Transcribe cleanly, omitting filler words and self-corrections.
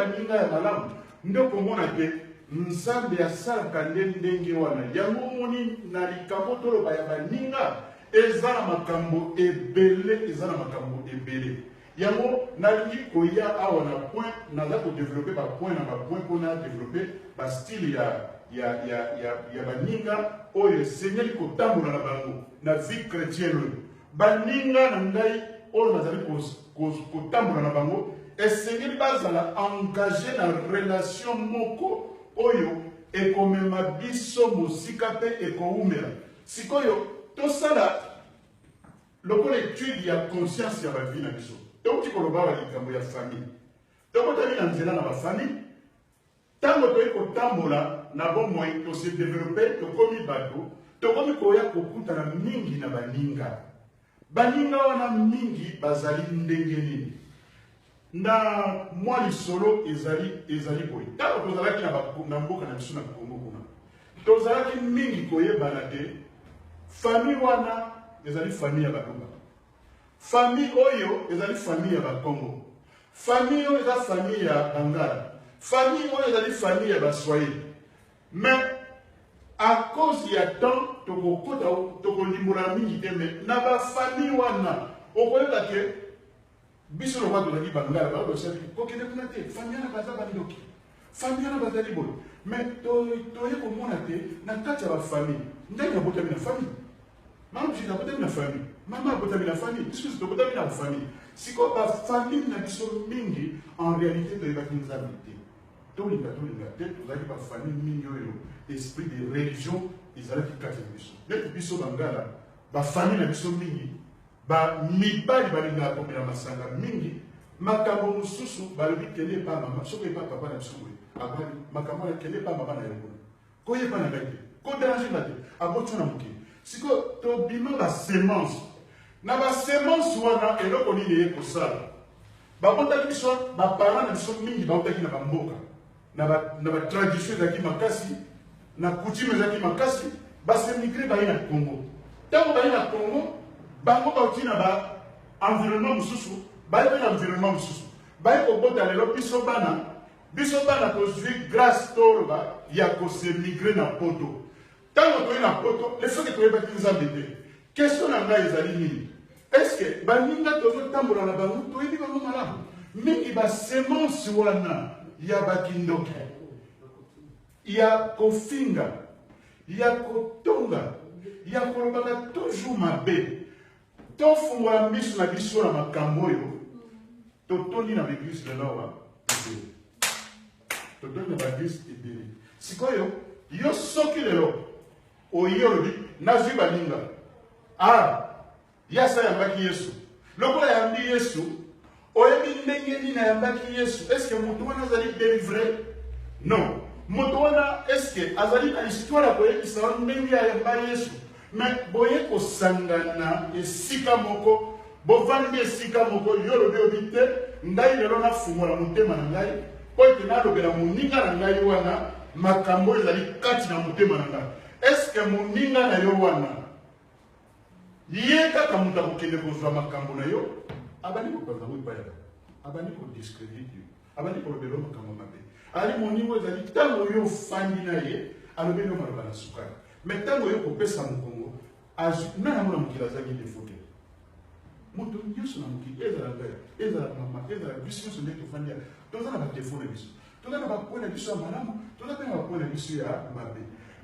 baninga ya malamu. Nde okomona te Nzambe asalaka nde ndenge wana. Yango omoni na likambo toloba ya baninga, eza na makambo ebele, eza na makambo ebele. Yango nalingi koya awa na point, naza ko developper ba point na ba point mpo na developper ba style ya baninga oyo esengeli kotambola na bango na vie chrétienne oyo. Baninga na ngai oyo nazali kotambola na bango esengeli bazala engage na relation moko oyo ekomema biso mosika mpe ekowumela. Sikoyo tosala lokola etude ya conscience ya ba vie na biso. Touti koloba awa likambo ya famille. Tokotaki na nzela na ba famille. Tango toyei kotambola na bomoi, to se developper, tokomi bato, tokomi koya kokutana mingi na baninga. Baninga wana mingi bazali ndenge nini? Na mwa lisolo ezali ezali boye. Tango tozalaki na, ba, na mboka na biso na Congo kuna, tozalaki mingi koyebana te famille wana ezali famille ya Baluba. Famille oyo ezali famille ya Bakongo. Famille oyo eza famille ya Bangala. Famille oyo ezali famille ya Baswahili. Mais à cause ya temps tokokota tokolimbola mingi te, mais na ba famille wana okoyeba ke biso lokola tozalaki Bangala, bayo basali kokende kuna te, famille wana baza bandoki, famille wana bazali boye. Mais toye komona te na kati ya ba famille ndenge nabotami na famille. Mama Brigitte abotami na famille, mama abotami na famille, biso nyonso tobotami na famille. Sikoyo ba famille na biso mingi en réalité toyebaki Nzambe te. Tolinga tolinga te, tozalaki ba famille mingi oyo esprit de religion ezalaki kati na biso. Neti biso Bangala, ba famille na biso mingi ba mibali balingaka komela masanga mingi, makambo mosusu balobi kende epa mama, soki epa papa na biso boye abali makambo wana, kende epa mama na yo kuna. Koyeba na ngai te, ko déranger nga te, aboti na mokili. Sikoyo tobima ba semence. Na ba semence wana eloko nini eye kosala? Babotaki biso, ba parents na biso mingi bautaki na ba mboka. Na ba tradition ezalaki makasi, na coutume ezalaki makasi, ba s'émigrer baye na Congo. Tango baye na Congo, bango bauti na ba environnement mosusu, baye pe na environnement mosusu. Baye kobota lelo biso bana. Biso bana tozui grace toloba ya ko se migrer na poto. Tango toye na poto, le fait que toyebaki Nzambe te. Question na ngai ezali nini? Est-ce que baninga tozo tambola na bango toyebi bango malamu? Mingi ba semence wana ya ba kindoki, ya kofinga, ya kotonga, ya kolobaka toujours mabe. Tofungola miso na biso na makambo oyo totondi na baeglise lelo awa ebele, totondi na baeglise ebele. Sikoyo yo soki lelo oye olobi nazwi baninga, ah, ye asi ayambaki Yesu, lokola ayambi Yesu, oyebi ndenge nini ayambaki Yesu? Est-ce que moto wana azali délivre? Non. Moto wana est-ce que azali na histoire ya koyebisa yo ndenge ayamba Yesu? Mais boye kosangana esika moko, bovandi esika moko, yo olobi obi te, ngai lelo nafungola motema na ngai mpo ete nalobela moninga na ngai wana makambo oyo ezali kati na motema na ngai. Est-ce que moninga na yo wana ye kaka moto akokende kozwa makambo na yo, abandi kopanza yango epai ya bato, abandi kodiscredite yo, abandi kolobela yo makambo mabe? Ali moninga ezali ntango yo ofandi na ye, alobeli yo maloba na sukali, mais ntango yo kopesa mokongo, azwi nani yango na mokili azangi defo te. Moto nyonso na mokili, ezala ngai, ezala mama, ezala biso nyonso nde tofandi ya, toza na badefo na biso, toza na bapoint na biso ya malamu, toza mpe na bapoint na biso ya mabe.